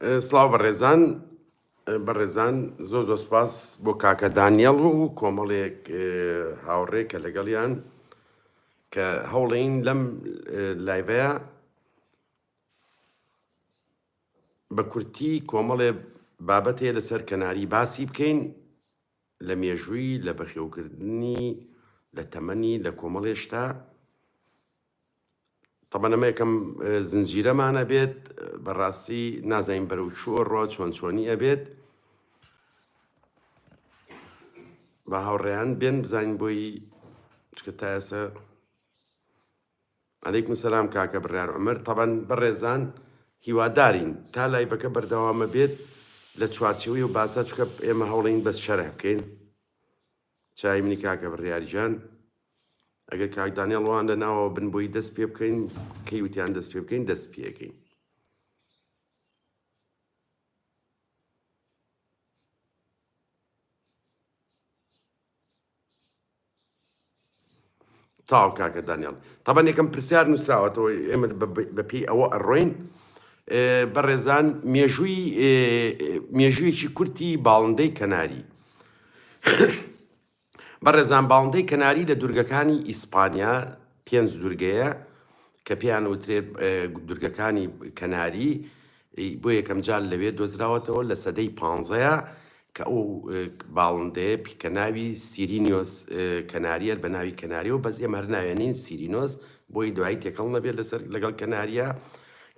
سڵاو بەڕێزان بەڕێزان زۆر زۆر سپاس بۆ کاکە دانیەڵ و کۆمەڵێک هاوڕێ کە لەگەڵیان کە هەوڵین لەم live ەیە بە کورتی کۆمەڵێ بابەتێ لەسەر کەناری باسی بکەین لە مێژووی لە بەخێوکردنی لە تەمەنی لە کۆمەڵێ شتا تەبەن ئەمە یەکەم زنجیرەمان ئەبێت بەڕاستی نازانین بەرەو کوێ ڕۆ چۆن چۆنی ئەبێت بە هاوڕێیان بێن بزانین بۆی چکە تا ئێستا علیکم سلام کاکە بڕیار عمر تەبەن بەڕێزان هیوادارین تا live ەکە بەردەوامە بێت لە چوارچێوەی و باسە چکە ئێمە هەوڵین بەس شەرح بکەین چای منی کاکە بڕیار گیان ئەگەر کاک دانیاڵ وان لە ناوەوە بن بۆی دەست پێ بکەین کەی وتیان دەست پێ بکەین دەست پێەکەین. تاو کاکە دانیاڵ تەبەن یەکەم پرسیار نووسراوەتەوە ئێمە بەپێی ئەوە ئەڕۆین بەڕێزان مێژووی مێژوویەکی کورتی باڵندەی کەناری بەڕێزان باڵندەی کەناری لە دوورگەکانی ئیسپانیا پێنج دوورگەیە کە پێیان وترێ دوورگەکانی کەناری بۆ یەکەم جار لەوێ دۆزراوەتەوە لە سەدەی پانزەیە کە ئەو باڵندەیە کە ناوی سیرینیۆس کەناریە بە ناوی کەناریەوە بەس ئێمە هەر ناوێنین سیرینۆس بۆی دوایی تێکەڵ نەبێت لەسەر لەگەڵ کەناریە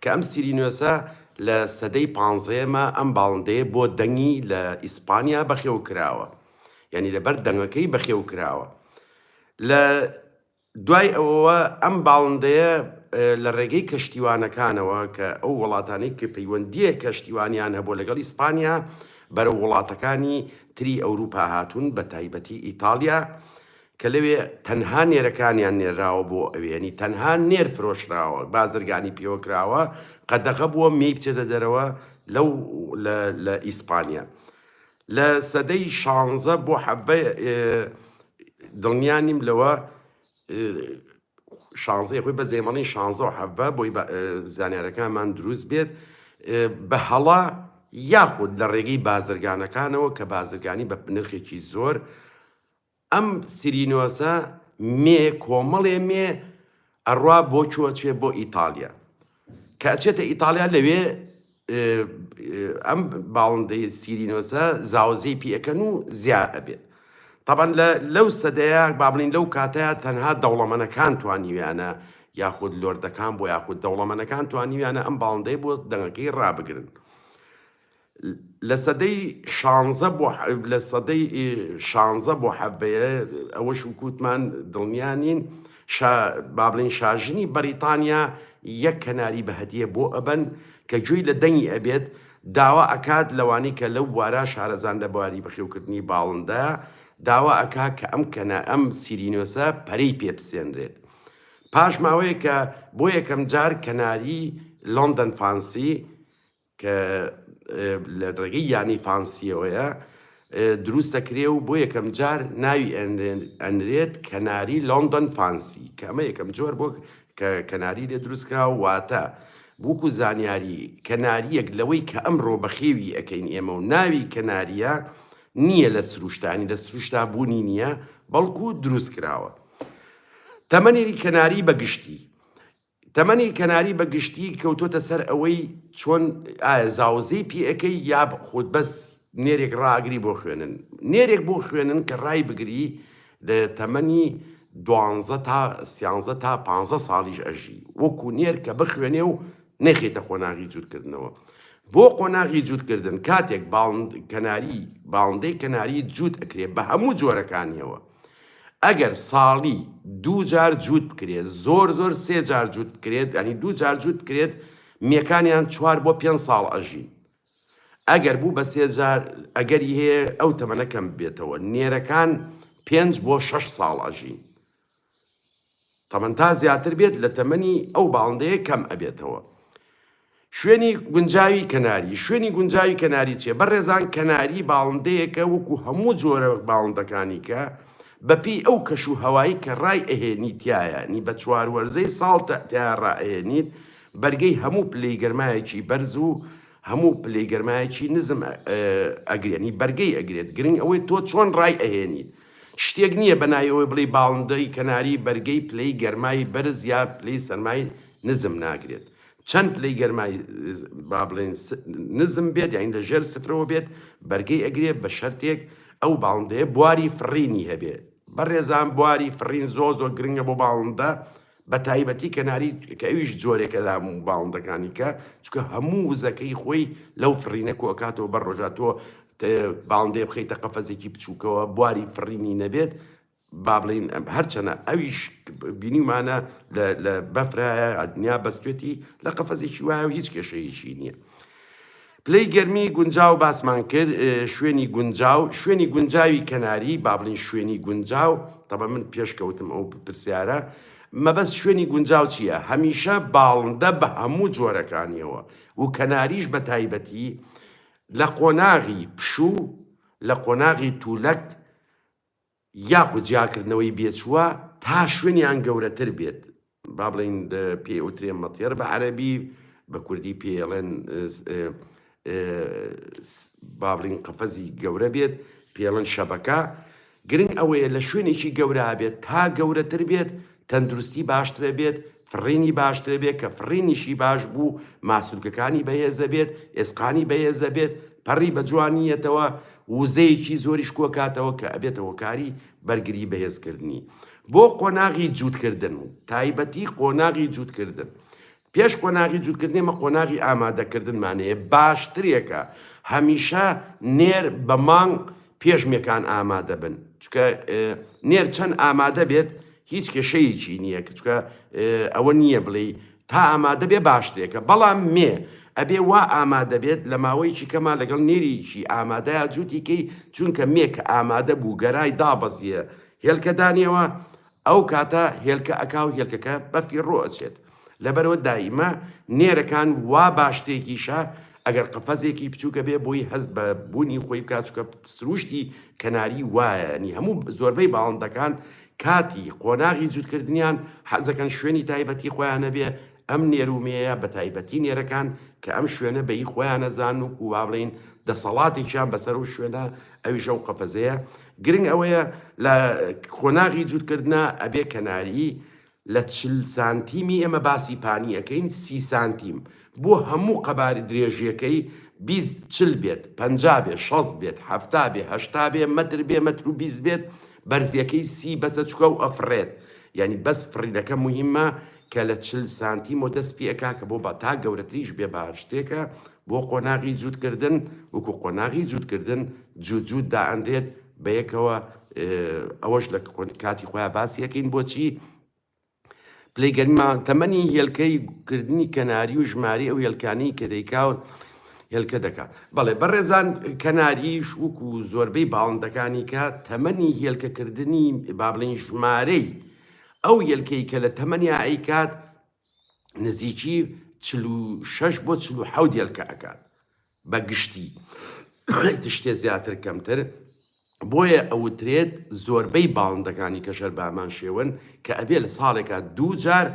کە ئەم سیرینۆسە لە سەدەی پانزەیەمە ئەم باڵندەیە بۆ دەنگی لە ئیسپانیا بەخێو کراوە یعنی لەبەر دەنگەکەی بەخێو کراوە لە دوای ئەوەوە ئەم باڵندەیە لە ڕێگەی کەشتیوانەکانەوە کە ئەو وڵاتانەی کە پەیوەندییە کەشتیوانیان هەبووە لەگەڵ ئیسپانیا بەرەو وڵاتەکانی تری ئەوروپا هاتوون بە تایبەتی ئیتاڵیا کە لەوێ تەنها نێرەکانیان نێراوە بۆ ئەوێ یانی تەنها نێر فرۆشراوە بازرگانی پێوە کراوە قەدەغە بووە مێی بچێتە دەرەوە لەو لە ئیسپانیا لە سەدەی شانزە بۆ حەڤە دڵنیا نیم لەوە شانزەی خۆی بە زێمەڵی شانزە و حەڤە بۆی زانیارەکانمان دروست بێت بە هەڵە یاخود لە ڕێگەی بازرگانەکانەوە کە بازرگانی بە نرخێکی زۆر ئەم سیرینۆسە مێ کۆمەڵێ مێ ئەڕوا بۆ کوێ ئەچێ بۆ ئیتاڵیا کە ئەچێتە ئیتاڵیا لەوێ ئەم باڵندەی سیرینۆسە زاوزێی پێ ئەکەن و زیا ئەبێت تەبەن لە لەو سەدەیە با بڵین لەو کاتەیە تەنها دەوڵەمەنەکان توانیویانە یاخود لۆردەکان بۆ یاخود دەوڵەمەنەکان توانیویانە ئەم باڵندەی بۆ دەنگەکەی ڕابگرن لە سەدەی شانزە بۆ لە سەدەی شانزە بۆ حەڤەیە ئەوەش وکوتمان دڵنیا نین شا با بڵێین شاژنی بەریتانیا یەک کەناری بە هەدیە بۆ ئەبەن کە گوێی لە دەنگی ئەبێت داوا ئەکات لەوانی کە لەو بوارە شارەزان لە بواری بەخێوکردنی باڵندە داوا ئەکا کە ئەم کەنە ئەم سیرینۆسە پەرەی پێ بسێنرێت پاش ماوەیەک کە بۆ یەکەم جار کەناری لۆندەن فانسی کە لە ڕێگەی یانەی فانسیەوەیە دروست دەکرێ و بۆ یەکەم جار ناوی ئەنرێت کەناری لۆندۆن فانسی کە ئەمە یەکەم جۆر بۆ کە کەناری لێ دروستکرا واتە وەکو زانیاری کەناریەک لەوەی کە ئەمڕۆ بەخێوی ئەەکەین ئێمە و ناوی کەناریە نییە لە سروشتانی لە سروشتا بوونی نییە بەڵکو دروست کراوە تەمەنی کەناری بەگشتی تەمەنی کەناری بە گشتی کەوتۆتە سەر ئەوەی چۆن ئایا زاوزێی پێ ئەکەی یا خۆت بەس نێرێک ڕائەگری بۆ خوێنن نێرێک بۆ خوێنن کە ڕای بگری لە تەمەنی دوانزە تا سیانزە تا پانزە ساڵیش ئەژی وەکو نێر کە بخوێنێ و نەخێتە قۆناغی جووتکردنەوە بۆ قۆناغی جووتکردن کاتێک باڵند کەناری باڵندەی کەناری جووت ئەکرێ بە هەموو جۆرەکانیەوە ئەگەر ساڵی دوو جار جووت بکرێت زۆر زۆر سێ جار جووت بکرێت ینی دوو جار جووت بکرێت مێکانیان چوار بۆ پێنج ساڵ ئەژین ئەگەر بوو بە سێ جار ئەگەری هەیە ئەو تەمەنە کەم بێتەوە نێرەکان پێنج بۆ شەش ساڵ ئەژین تەمەن تا زیاتر بێت لە تەمەنی ئەو باڵندەیە کەم ئەبێتەوە شوێنی گونجاوی کەناری، شوێنی گونجاوی کەناری چیە؟ بەڕێزان کەناری باڵندەیەکە وەکو هەموو جۆرە باڵندەکانی کە بەپێی ئەو کەش و هەوای کە ڕای ئەهێنی تیایە نی بە چوار وەرزەی ساڵ تیا ڕائەهێنیت بەرگەی هەموو پلەی گەرمایەکی بەرز و. هەموو پلەی گەرمایەکی نزم ئەگرێت ینی بەرگەی ئەگرێت گرنگ ئەوەی تۆ چۆن ڕای ئەهێنیت شتێک نییە بە ناوی ئەوەی بڵێی باڵندەی کەناری بەرگەی پلەی گەرمای بەرز یا پلەی سەرمای نزم ناگرێت. چەند پلەی گەرمای با بڵێین نزم بێت یانی لە ژێر سفرەوە بێت بەرگەی ئەگرێ بە شەرتێک ئەو باڵندەیە بواری فڕینی هەبێ. بەڕێزان بواری فڕین زۆر زۆر گرنگە بۆ باڵندە بە تایبەتی کەناری کە ئەویش جۆرێکە لە هەموو باڵندەکانی کە چونکە هەموو وزەکەی خۆی لەو فڕینە کۆکاتەوە بەر ڕۆژا تۆ باڵندەیە بخەیتە قەفەزێکی بچووکەوە بواری فڕینی نەبێت با بڵین هەرچەنە ئەویش بینیمانە لە بەفرایە دنیا بەستێتی لە قەفەزێکی وایە و هیچ کێشەیەکی نییە. پلەی گەرمی گونجاو باسمان کرد، شوێنی گونجاو، شوێنی گونجاوی کەناری، با بڵێین شوێنی گونجاو، تەبعەن من پێش کەوتم ئەو پرسیارە، مەبەست شوێنی گونجاو چییە؟ هەمیشە باڵندە بە هەموو جۆرەکانیەوە و کەناریش بە تایبەتی لە قۆناغی پشوو، لە قۆناغی تولەک، یاخود جیاکردنەوەی بێچووە تا شوێنیان گەورەتر بێت با بڵێین پێی ئەوترێ مەتێر بە عەرەبی بە کوردی پێی ئەڵێن با بڵین قەفەزی گەورە بێت پێڵن شەبەکە گرنگ ئەوەیە لە شوێنێکی گەورە بێت تا گەورەتر بێت تەندروستی باشترە بێت فڕینی باشترە بێت کە فڕینیشی باش بوو ماسولکەکانی بەهێزە بێت ئێسقانی بەهێزە بێت پەڕی بە جوانیەتەوە وزەیەکی زۆریش کۆکاتەوە کە ئەبێتە هۆکاری بەرگری بەهێزکردنی بۆ قۆناغی جووتکردن تایبەتی قۆناغی جووتکردن پێش قۆناغی جووتکردن ئێمە قۆناغی ئامادەکردنمان هەیە باشترێکە هەمیشە نێر بە مانگ پێش مێکان ئامادە بن چونکە نێر چەند ئامادە بێت هیچ کێشەیەکی نییە کچکە ئەوە نییە بڵێ تا ئامادە بێ باشترێکە بەڵام مێ ئەبێ وا ئامادە بێت لە ماوەیەکی کەما لەگەڵ نێریکی ئامادەیا جووتی کەی چونکە مێ کە ئامادە بوو گەرای دابەزیە هێلکە دانیەوە ئەو کاتە هێلکە ئەکا و هێلکەکە بە فیڕۆ ئەچێت لەبەرئەوە دایمە نێرەکان وا باشترێکیشە ئەگەر قەفەزێکی بچووکە بێ بۆی هەست بە بوونی خۆی بکات چونکە سروشتی کەناری وایە ینی هەموو زۆربەی باڵندەکان کاتی قۆناغی جووتکردنیان حەزەکەن شوێنی تایبەتی خۆیان هەبێ ئەم نێر و مێیە بە تایبەتی نێرەکان کە ئەم شوێنە بە هی خۆیان ئەزانن و با بڵێین دەسەڵاتێکیان بەسەر ئەو شوێنە ئەویش ئەو قەفەزەیە گرنگ ئەوەیە لە قۆناغی جووتکردنا ئەبێ کەناری لە 40 سانتیمی ئێمە باسی پانی ئەکەین 30 سانتیم بۆ هەموو قەباری درێژیەکەی 20 چل بێت 50 بێ 60 بێت 70 بێ 80 بێ مەتر بێ مەتر و 20 بێت بەرزیەکەی سی بەسە چکە و ئەفڕێت یانی بەس فڕینەکە موهیمە کە لە 40 سانتیمەوە دەست پێ ئەکا کە بۆ تا گەورەتریش بێ باشترێکە بۆ قۆناغی جووتکردن وەکو قۆناغی جووتکردن جووت جووت دائەنرێت بەیەکەوە ئەوەش لە کاتی خۆیان باسی ئەکەین بۆچی پلەی گەرما تەمەنی هێلکەی کردنی کەناری و ژماری ئەو هێلکانەی کە دەیکا و هێلکە دەکات بەڵێ بەڕێزان کەناریش وەکو زۆربەی باڵندەکانی کە تەمەنی هێلکەکردنی با بڵێین ژمارەی ئەو هێلکەی کە لە تەمەنیا ئەیکات نزیکی 46 بۆ 47 هێلکە ئەکات بە گشتی شتێ زیاتر کەمتر بۆیە ئەوترێت زۆربەی باڵندەکانی کە شەر بەهەمان شێوەن کە ئەبێ لە ساڵێکا دوو جار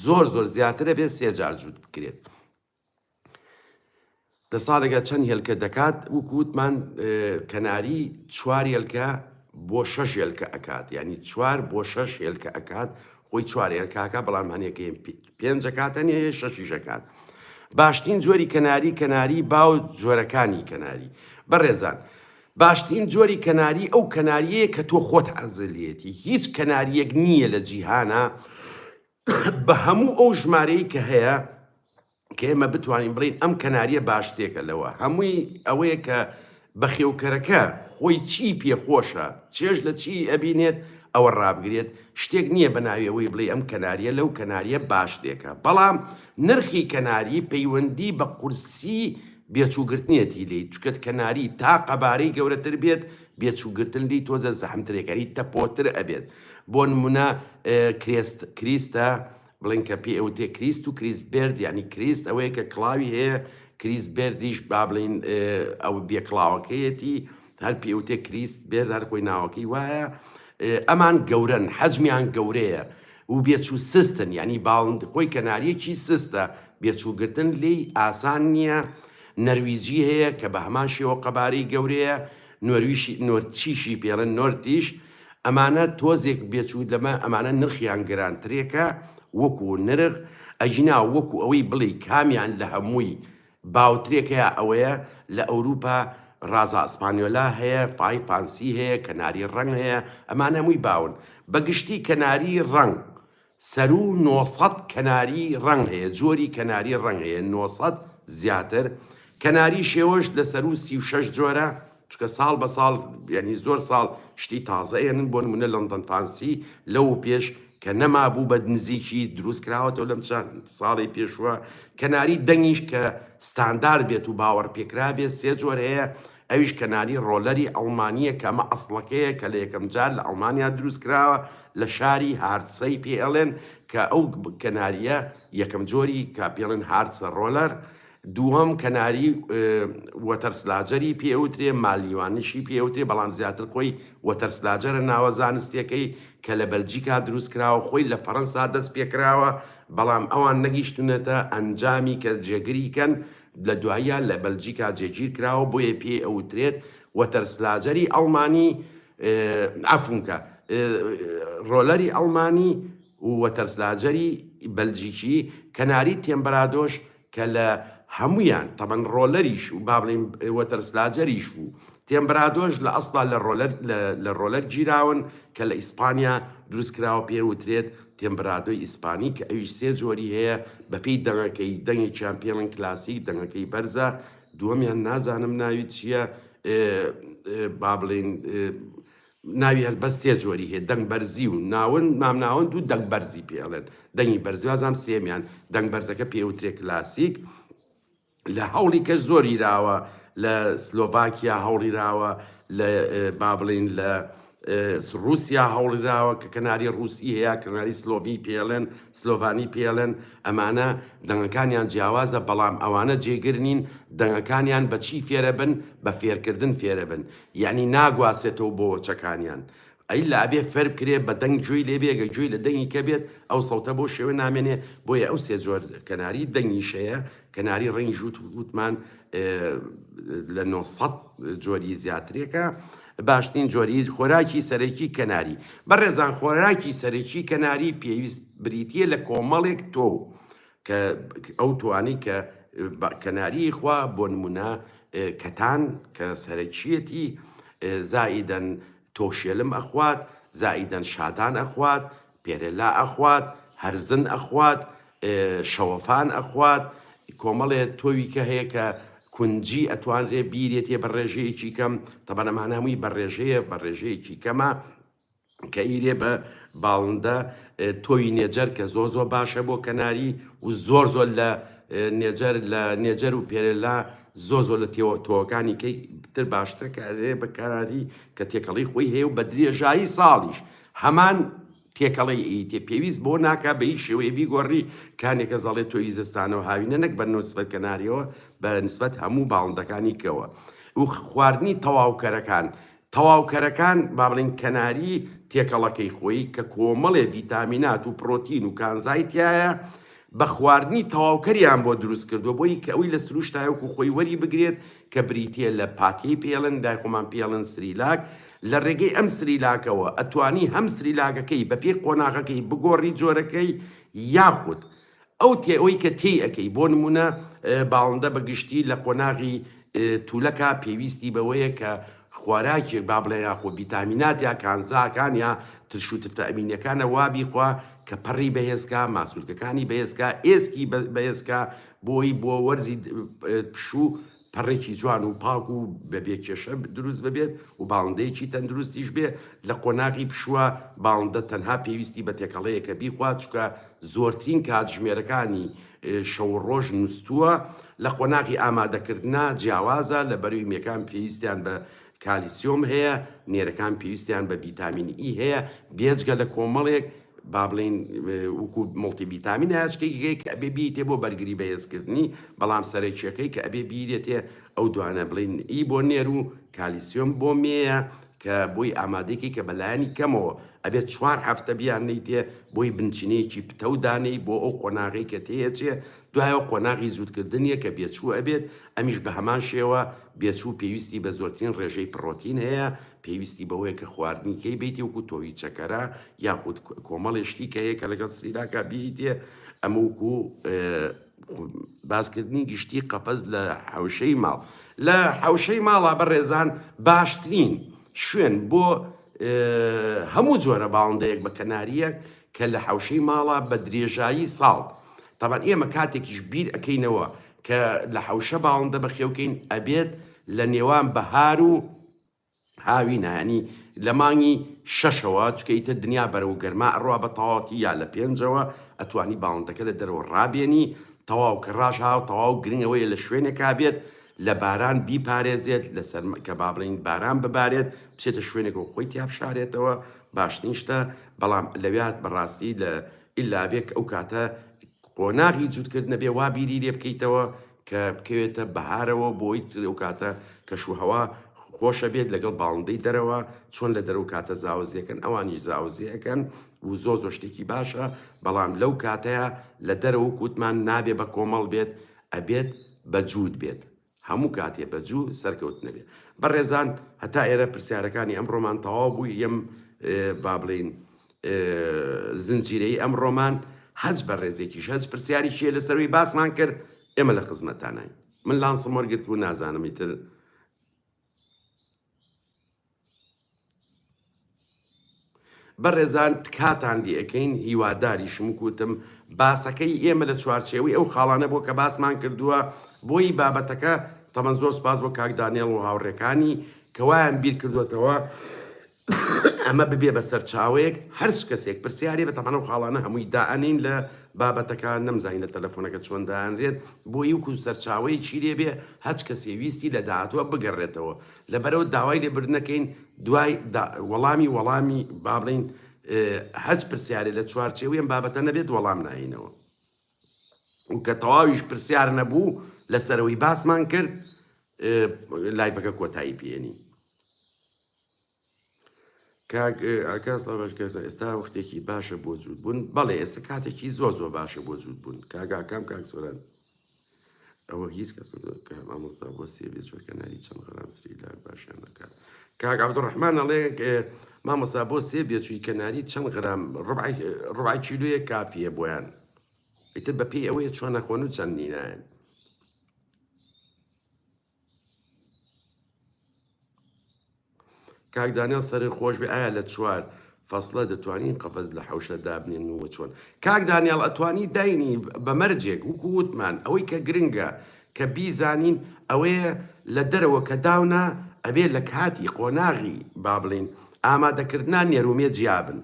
زۆر زۆر زیاتر ئەبێ سێ جار جووت بکرێت. لە ساڵێکا چەند هێلکە دەکات وەکو وتمان کەناری چوار هێلکە بۆ شەش هێلکە ئەکات یعنی چوار بۆ شەش هێلکە ئەکات خۆی چوار هێلکاکە بەڵام هەنێکەی پێنج ئەکات هەنێ شەشیش ئەکات باشترین جۆری کەناری کەناری باو جۆرەکانی کەناری بەڕێزان باشترین جۆری کەناری ئەو کەناریەیە کە تۆ خۆت عەزلیەتی هیچ کەناریەک نییە لە جیهانا بە هەموو ئەو ژمارەی کە هەیە کە ئێمە بتوانین بڵین ئەم کەناریە باشتێکە لەوە هەمووی ئەوەیە کە بەخێوکەرەکە خۆی چی پێخۆشە چێژ لە چی ئەبینێت ئەوە ڕابگرێت شتێک نییە بە ناوی ئەوەی بڵێ ئەم کەناریە لەو کەناریە باشتێکە بەڵام نرخی کەناری پەیوەندی بە قورسی بێچووگرتنیەتی لێی چونکە کەناری تا قەبارەی گەورەتر بێت بێچووگرتن لێی تۆزە زەحمترێک ئەری تەپۆتر ئەبێت بۆ نمونە crest crest ە بڵێن کە پێ ئەوترێ crest و crest bird یعنی crest ئەوەیە کە کڵاوی هەیە crest bird یش با بڵین ئەو بێکڵاوەکەیەتی هەر پێوتێ crest bird هەر خۆی ناوەکەی وایە ئەمان گەورن حەجمیان گەورەیە و بێچوو سستن یانی باڵند خۆی کەناریەکی سستە بێچوو گرتن لێی ئاسان نییە. نەرویجی هەیە کە بە هەمان شێوە قەبارەی گەورەیە، نۆرویشی نۆرتچیشی پێڵێن نۆرتیش، ئەمانە تۆزێک بێچوو لەمە ئەمانە نرخیان گرانترێکە وەکو نرخ، ئەگینا وەکو ئەوەی بڵێی کامیان لە هەمووی باوترێکەیە ئەوەیە لە ئەوروپا Raza Española هەیە، فای Fancy هەیە، کەناری ڕەنگ هەیە، ئەمانە هەمووی باون. بە گشتی کەناری ڕەنگ سەروو 900 کەناری ڕەنگ هەیە، جۆری کەناری ڕەنگ هەیە 900 زیاتر، کەناری شێوەش لە سەروو 36 جۆرە، چونکە ساڵ بە ساڵ یانی زۆر ساڵ شتی تازە ئێنن بۆ نمونە London Fancy لەو پێش کە نەمابوو بە نزیکی دروست کراوەتەوە لەم چەند ساڵی پێشوە کەناری دەنگیش کە ستاندار بێت و باوەڕ پێکرا بێت سێ جۆر هەیە ئەویش کەناری ڕۆلەری ئەڵمانیە کە ئەمە ئەسڵەکەیە کە لە یەکەم جار لە ئەڵمانیا دروست کراوە لە شاری هارتسەی پێ ئەڵێن کە ئەو کەناریە یەکەم جۆری کە پێڵێن هارتسە ڕۆلەر دووەم کەناری وەتەرسلاجەری پێ ئەوترێ، مالیوانیشی پێ ئەوترێ، بەڵام زیاتر خۆی وەتەرسلاجەرە ناوە زانستیەکەی کە لە بەلجیکا دروست کراوە، خۆی لە فەرەنسا دەست پێ کراوە، بەڵام ئەوان نەگەیشتونەتە ئەنجامی کە جێگری کەن، لە دواییا لە بەلجیکا جێگیر کراوە، بۆیە پێی ئەوترێت وەتەرسلاجەری ئەڵمانی، عەفونکە ڕۆلەری ئەڵمانی و وەتەرسلاجەری بەلجیکی، کەناری تێمبرادۆش کە لە هەموویان تەبەن ڕۆلەریش و با بڵێین وەتەرسلاجەریش و تێمبرادۆش لە ئەسڵا لە ڕۆلەر لە ڕۆلەر گیراون کە لە ئیسپانیا دروست کراوە پێ وترێت تێمبرادۆی ئیسپانی کە ئەویش سێ جۆری هەیە بەپێی دەنگەکەی دەنگێکیان پێڵن کلاسیک دەنگەکەی بەرزە دووەمیان نازانم ناوی چییە با بڵێین ناوی هەر بەس سێ جۆری هەیە دەنگ بەرزی و ناون مامناوەند و دەنگ بەرزی پێ ئەڵێن دەنگی بەرزی وازام سێمیان دەنگ بەرزەکە پێ وترێ کلاسیک لە هەوڵی کە زۆری راوە لە سلۆڤاکیا هەوڵی راوە لە با بڵین لە رووسیا هەوڵیراوە کە کەناری رووسی هەیە کەناری سلۆڤی پێڵێن سلۆڤانی پێڵێن ئەمانە دەنگەکانیان جیاوازە بەڵام ئەوانە جێگر نین دەنگەکانیان بەچی فێرە بن بە فێرکردن فێرە بن یەعنی ناگواسێتەوە بۆ وەچەکانیان ئیلا ئەبێ فێر بکرێ بە دەنگ گوێی لێ بێ گەر گوێی لە دەنگی کە بێت ئەو سەوتە بەو شێوە نامێنێ بۆیە ئەو سێ جۆر کەناری دەنگیش هەیە کەناری ڕەنگیش وت وتمان لە 900 جۆری زیاترێکە باشترین جۆری خۆراکی سەرەکی کەناری بەڕێزان خۆراکی سەرەکی کەناری پێویست بریتە لە کۆمەڵێک تۆو کە ئەو تۆوانەی کە کەناریی خوا بۆ نمونە کەتان کە سەرەکیەتی زائیدەن تۆشێلم ئەخوات زائیدەن شادان ئەخوات پێرێلا ئەخوات هەرزن ئەخوات شەوەفان ئەخوات کۆمەڵێ تۆوی کە هەیە کە کونجی ئەتوانرێ بیرێتێ بە ڕێژەیەکی کەم تەبەن ئەمانە هەمووی بە ڕێژەیە بە ڕێژەیەکی کەمە کە ئیرێ بە باڵندە تۆوی نێجەر کە زۆر زۆر باشە بۆ کەناری و زۆر زۆر لە نێجەر لە نێجەر و پێرێلا زۆر زۆر لە تێوە تۆوەکانی کەی تر باشترە کە ئەرێ بە کەناری کە تێکەڵی خۆی هەیە و بە درێژایی ساڵیش هەمان تێکەڵی ئیتێ پێویست بۆ ناکا بە هیچ شێوەیە بیگۆڕی کانێکە زەڵێ تۆوی زستانەوە هاوینە نەک بە نسبەت کەناریەوە بە نسبەت هەموو باڵندەکانی کەوە و خواردنی تەواوکەرەکان تەواوکەرەکان، با بڵێین کەناری تێکەڵەکەی خۆی کە کۆمەڵێ ڤیتامینات و پڕۆتین و کانزای تیایە، بە خواردنی تەواوکەریان بۆ دروست کردووە بۆی کە ئەوی لە سروشتا وەکو خۆی وەری بگرێت کە بریتییە لە پاتیەی پێڵن لای خۆمان پێڵن سریلاک لە ڕێگەی ئەم سریلاکەوە ئەتوانی هەم سریلاکەکەی بەپێی قۆناغەکەی بگۆڕی جۆرەکەی یاخود ئەو تێوەی کە تێی ئەکەی بۆ نمونە باڵندە بە گشتی لە قۆناغی تولەکا پێویستی بەوەیە کە خواراکێک با بڵێ یاخۆ ڤیتامینات یا کانزاکان یا ترش و تفتە ئەمینیەکانە وا بیخوا کە پەڕی بەهێزکا ماسولکەکانی بەهێزکا ئێسکی بەهێزکا بۆی بۆ وەرزی پشوو پەڕێکی جوان و پاک و بە بێ کێشە دروست ببێت و باڵندەیەکی تەندروستیش بێ، لە قۆناغی پشووە باڵندە تەنها پێویستی بە تێکەڵەیەکە بیخوات چونکە زۆرترین کاتژمێرەکانی شەو و ڕۆژ نوستووە، لە قۆناغی ئامادەکردنا جیاوازە لە بەروی مێکان پێویستیان بە کالیسیۆم هەیە، نێرەکان پێویستیان بە ڤیتامین ئی هەیە، بێجگە لە کۆمەڵێک با بڵێین وەکو مڵتی ڤیتامین هەیە شتێکی هەیە کە ئەبێ بیتێ بۆ بەرگری بەهێزکردنی بەڵام سەرەکیەکەی کە ئەبێ بیرێتێ ئەو دوانە بڵێین ئی بۆ نێر و کالیسیۆم بۆ مێیە. کە بۆی ئامادەی کەی کە بەلایەنی کەمەوە ئەبێت چوار هەفتە بیاننیتێ بۆی بنچینەیەکی پتەو دانێی بۆ ئەو قۆناغەی کە تێیەچێ، دوایەوە قۆناغی جووتکردنیە کە بێچوو ئەبێت، ئەمیش بە هەمان شێوە بێچوو پێویستی بە زۆرترین ڕێژەی پڕۆتین هەیە، پێویستی بەوەیە کە خواردنی کەی بیتی وەکو تۆوی چەکەرە یاخود کۆمەڵێ شتی کە هەیە کە لەگەڵ سریلاکا بیتێ، ئەمە وەکو باسکردنی گشتی قەفەز لە حەوشەی ماڵ. لە حەوشەی ماڵا بەڕێزان باشترین شوێن بۆ هەموو جۆرە باڵندەیەک بە کەنارییەک کە لە حەوشەی ماڵا بە درێژایی ساڵ تەبعەن ئێمە کاتێکیش بیر ئەکەینەوە کە لە حەوشە باڵندە بەخێوکەین ئەبێت لە نێوان بەهار و هاوینە یانی لە مانگی شەشەوە چکە ئیتر دنیا بەرەو گەرما ئەڕوا بە تەواوەتی یا لە پێنجەوە ئەتوانی باڵندەکە لە دەرەوە ڕابێنی تەواو کە ڕاش هاو تەواو گرنگ ئەوەیە لە شوێنێکا بێت لە باران بیپارێزێت لە سەر کە با بڵێین باران ببارێت بچێتە شوێنێکەوە خۆی تیا بشارێتەوە باشترین شتە بەڵام لەویات بەڕاستی لە ئیلا بێ کە ئەو کاتە قۆناغی جووتکردنە بێ وا بیری لێ بکەیتەوە کە بکەوێتە بەهارەوە بۆی ئەو کاتە کەش و هەوا خۆشە بێت لەگەڵ باڵندەی دەرەوە چۆن لە دەرەوە کاتە زاوزێکن ئەوانیش زاوزێەکەن و زۆر زۆر شتێکی باشە بەڵام لەو کاتەیە لە دەرەوە کوتمان نابێ بە کۆمەڵ بێت ئەبێت بە جووت بێت هەموو کاتێ بە جوو سەرکەوت نەبێ. بەڕێزان هەتا ئێرە پرسیارەکانی ئەمڕۆمان تەواو بوو یەم با بڵێین زنجیرەی ئەمڕۆمان هەچ بەڕێزێکیش هەچ پرسیاریشیە لەسەروی باسمان کرد ئێمە لە خزمەتانین من لانسم وەرگرت بوو نازانم ئیتر بەڕێزان تکاتان لێ ئەکەین هیواداریشم وەک وتم باسەکەی ئێمە لە چوارچێوەی ئەو خاڵانە بووە کە باسمان کردووە بۆی بابەتەکە تەمەن زۆر سپاس بۆ کاک دانێڵ و هاوڕێکانی کە وایان بیر کردوێتەوە ئەمە ببێ بە سەرچاوەیەک هەرچ کەسێک پرسیاری بە تەمەن و خاڵانە هەمووی دائەنین لە بابەتەکە نەمزانی لە تەلەفۆنەکە چۆن دانرێت بۆی وکو سەرچاوەیەکی لێ بێ هەچ کەسێ ویستی لە داهاتووە بگەڕێتەوە لەبەرئەوە داوای لێبوردنەکەین دوای وەڵامی وەڵامی با بڵێین هەچ پرسیارێ لە چوارچێوەی ئەم بابەتە نەبێت وەڵام نایینەوە و کە تەواویش پرسیار نەبوو لەسەرەوەی باسمان کرد live ەکە کۆتایی پێێنین. کاک ئاکاس ئێستا وەختێکی باشە بۆ جووت بوون بەڵێ ئێستا کاتێکی زۆر زۆر باشە بۆ جووت بوون کاگاکەم کاک سۆران ئەوە هیچ کەس کە مامۆستا بۆ سێ بێ چۆر کەناری چەند غرام سریلاک باشیان دەکات کاک عەبدوڕەحمان ئەڵێ مامۆستا بۆ سێ بێچووی کەناری چەند غرام ڕبعی کیلۆیە کافیە بۆیان ئیتر بەپێی ئەوەیە چۆن ئەخۆن و چەند نینایەن کاک دانیال سەرت خۆش بێ ئایا لە چوار فەسڵە دەتوانین قەفەز لە حەوشە دابنێن و چۆن کاک دانیال ئەتوانی داینی بە مەرجێک وەکو وتمان ئەوەی کە گرنگە کە بیزانین ئەوەیە لە دەرەوە کە داونا ئەبێ لە کاتی قۆناغی با بڵین ئامادەکردنا نێرومێ جیابن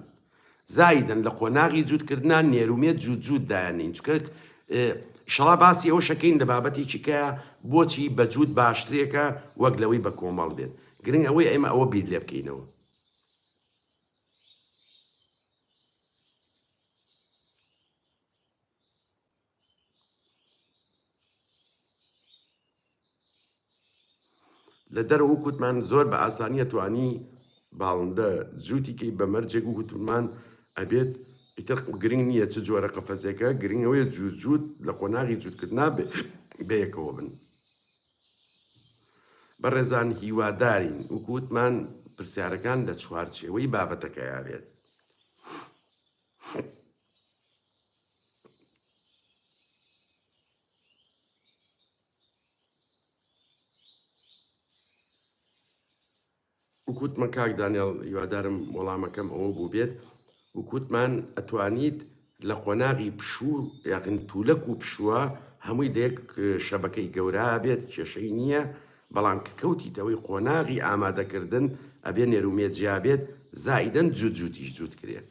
زایدن لە قۆناغی جووت کردنا نێرومێ جووت جووت دایانین چکە ئیشەڵا باسی ئەوە شەکەین لە بابەتێکی کە بۆچی بە جووت باشترێکە وەک لەوەی بە کۆمەڵ بێت گرنگ ئەوەی ئێمە ئەوە بیر لێ بکەینەوە. لە دەرەوە کوتمان زۆر بە ئاسانیە توانی باڵندە جووتی کەی بە مەرجێک و گوتمان ئەبێت ئیتر گرنگ نییە چ جۆرە قەفەزێکە گرنگەوەی جووت جووت لە قۆناغی جووتکردنا بەیەکەوە بن بەڕێزان هیوادارین وکوتمان پرسیارەکان لە چوارچێوەی بابەتەکەیا بێت. وکوتمە کاک دانیال هیوادارم وەڵامەکەم ئەوە بوو بێت وکوتمان ئەتوانیت لە قۆناغی پشوو یاخن تولەک و پشووە هەمووی لە یەک شەبەکەی گەورە بێت کێشەی نییە بەڵام کە کەوتیتەوەی قۆناغی ئامادەکردن ئەبێ نێرومێ جیا بێت زائیدەن جوت جوتیش جوت کرێت.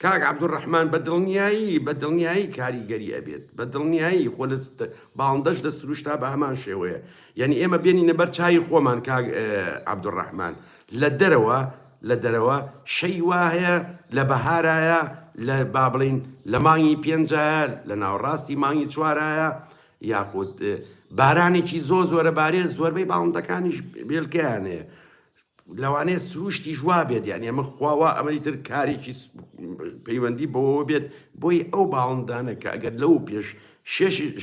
کاک عەبدولڕەحمان بە دڵنیایی بە دڵنیایی کاریگەری ئەبێت بە دڵنیایی خۆ لە باڵندەش لە سروشتا بە هەمان شێوەیە یعنی ئێمە بێنینە بەر چاوی خۆمان کاک عەبدولڕەحمان لە دەرەوە لە دەرەوە شەی وا هەیە لە بەهارایە لە با بڵین لە مانگی پێنجایە لە ناوەڕاستی مانگی چوارایە. یاخود بارانێکی زۆ زۆرە بارێ زۆربەی باڵندەکانیش بێلکەیان هەیە لەوانەیە سروشتیش وا بێت یعنی ئەمە خواوا ئەمەی تر کارێکی پەیوەندی بەوەوە بێت بۆی ئەو باڵندانە کە ئەگەر لەو پێش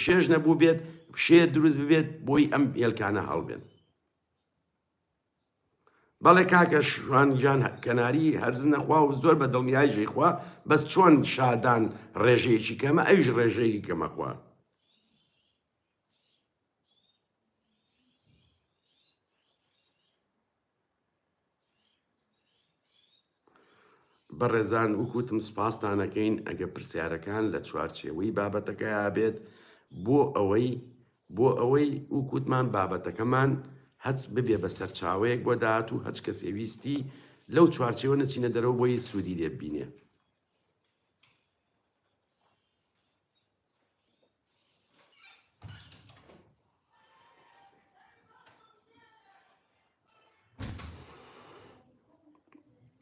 شێش نەبوو بێت شێ دروست ببێت بۆی ئەم هێلکانە هەڵبێن بەڵێ کاکە شوان گیان کەناری هەرز نەخوا و زۆر بە دڵنیای ژەیخوا بەس چۆن شادان ڕێژەیەکی کەمە ئەویش ڕێژەیەکی کەمەخوا. بەڕێزان وەک وتم سوپاستانەکەین ئەگە پرسیارەکان لە چوارچێوەی بابەتەکەیا بێت بۆ ئەوەی بۆ ئەوەی وەک وتمان بابەتەکەمان هەچ ببێ بە سەرچاوەیەک بۆ داهاتوو هەچ کەسێ ویستی لەو چوارچێوە نەچینە دەرەوە بۆی سوودی لێ ببینێ.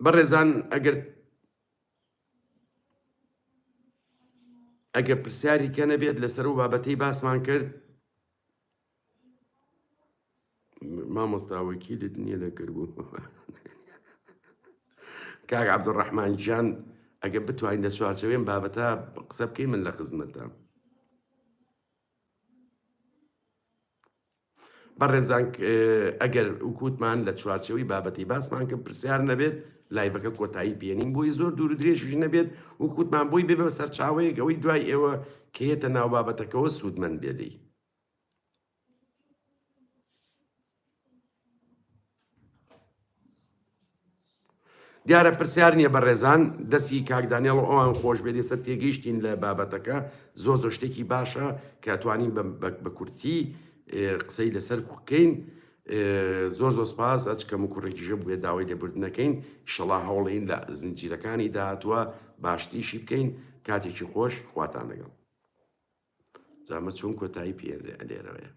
بەڕێزان ئەگەر ئەگەر پرسیاری کە نەبێت لەسەر و بابەتەی باسمان کرد مامۆستا وەکیلت نییە لە کردبوو کاک عەبدولڕەحمان گیان ئەگەر بتوانین لە چوارچێوەی بابەتە قسە بکەین من لە خزمەتە بەڕێزان ئەگەر وکوتمان لە چوارچەوەی بابەتی باسمان کە پرسیار نەبێت live ەکە کۆتایی پێنین بۆی زۆر دوور درێژیش نەبێت وکوتمان بۆی بێ بە سەرچاوەیەک ئەوەی دوای ئێوە کێتە ناو بابەتەکەەوە سوودمەند بێ لێی. دیارە پرسیار نییە بەڕێزان دەستی کاک دانیێڵ و ئەوان خۆش بێت ئێستا تێگەیشتین لە بابەتەکە زۆر زۆر شتێکی باشە کە توانین بە کورتی قسەی لەسەر بکەین زۆر زۆر سپاس ئەچ کەم و کوڕێکیژە بووێ داوای لێبوردنەکەین شەڵا هەوڵین لە زنجیرەکانی داهاتوە باشتریشی بکەین کاتێکی خۆش خواتان لەگەڵ جامە چۆن کۆتایی پێ لێرەوەیە.